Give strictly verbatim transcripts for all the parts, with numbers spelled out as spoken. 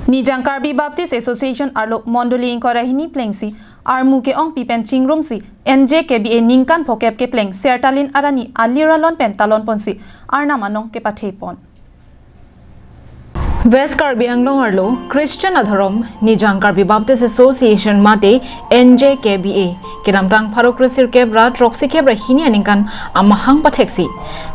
Nijang Karbi Baptist Association arlo Mondoli ingkoi ra hini plengsi armu ke-ongpi pen chingrumsi N J K B A ningkan phokep kepleng Sertalin arni alir alon pen talon ponsi Arnam anong kepathe pon. West Karbi Anglong arlo Christian adhorom Nijang Karbi Baptist Association mate N J K B A kedamtang pharo kresirkep ra throksi kep ra hini aningkan amahang patheksi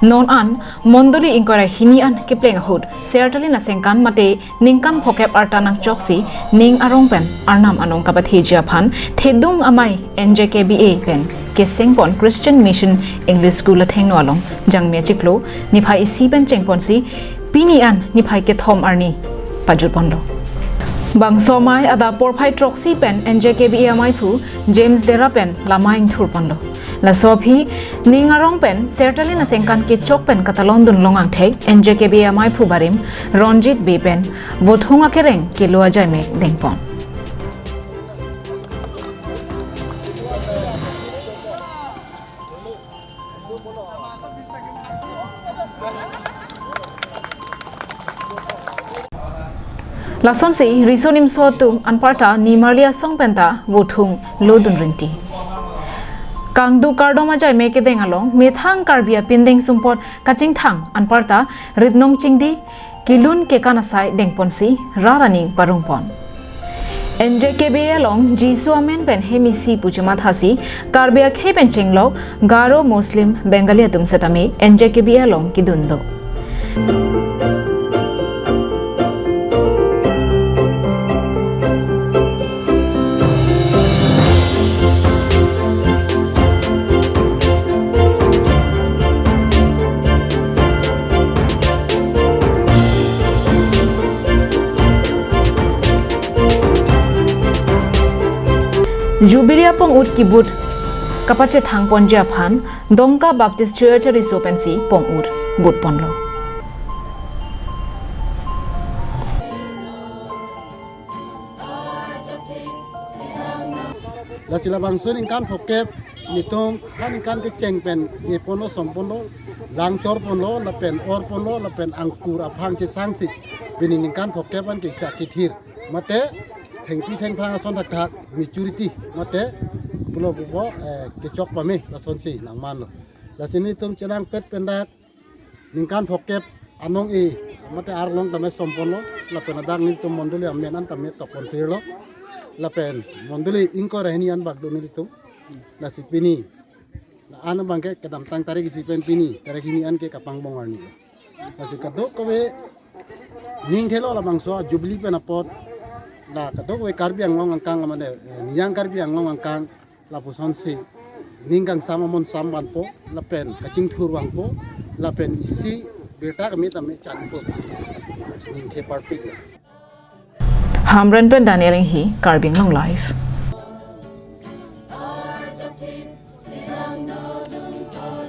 non an Mondoli ingkoi ra hini an kepleng ahut Sertalin asengkan mate ningkan phokep arta nangchoksi ning arong pen Arnam anong kapatheji aphan Thedung Amei N J K B A pen keseng pon Christian Mission English School athengno along Jangmi achiklo niphai isi pen chengponsi pini an niphai kethom arni pajut ponlo. Bangso amei adap porphai throksi pen N J K B A ameiphu James Dera pen lamai ingthur ponlo. Laso aphi ning arong pen Sertalin asengkan kechok pen katalon dunlong angthek N J K B A ameiphu barim Ronjit Bey pen vothung akereng kelo ajaimek dengpon. Lasonsi riso nimso atum anparta nimarli asong penta vothung lodun rinti. Kangduk kardom ajaimek kedeng along methang Karbi apindeng sumpot kachingthang anparta ritnong chingdi kelun kekan asai dengponsi rat aning parungpon. N J K B A along Jisu amen pen hem isi pu chemathasi Karbi akhei pen chenglok Garo, Muslim, Bengali atum setame N J K B A along kedun do. Jubilee apong-ut kibut kapachethang ponji aphan Dongka Baptist Church ariso pensi pong-ut but ponlo. Lasi labangso ningkan phokep nelitum ha ningkan kecheng pen e ponlo, som ponlo, lang chor ponlo, lapen or ponlo, lapen angkur aphang chesangsi pini ningkan phokep an kesa kethir. Mate thengpi thengphrang ason thakthak maturity mate pulo pupo, eh, kechok pame lasonsi nangmanlo. Lasi nelitum chenangpet pen dak ningkan phokep anong e mate arlong tame som ponlo, lapen adak nelitum mondoli amen an tame tok pon pirlo, lapen mondoli ingkoi ra hini an bak do nelitum. Lasi pini la an abangke kedamtang tarik isi pen pini tarik hini an ke kapangbong arni. Lasi kadokave ning thelo labangso Jubilee pen apot la kadokave Karbi Anglong angkang mane, eh, Nijang Karbi Anglong angkang lapusonsi ning kangsam amon sam vanpo, lapen kachingthur vangpo, lapen isi birta kami tame chanpo, ningthe parpik. Hamren pen Daniel Inghi, Karbi Anglong Live.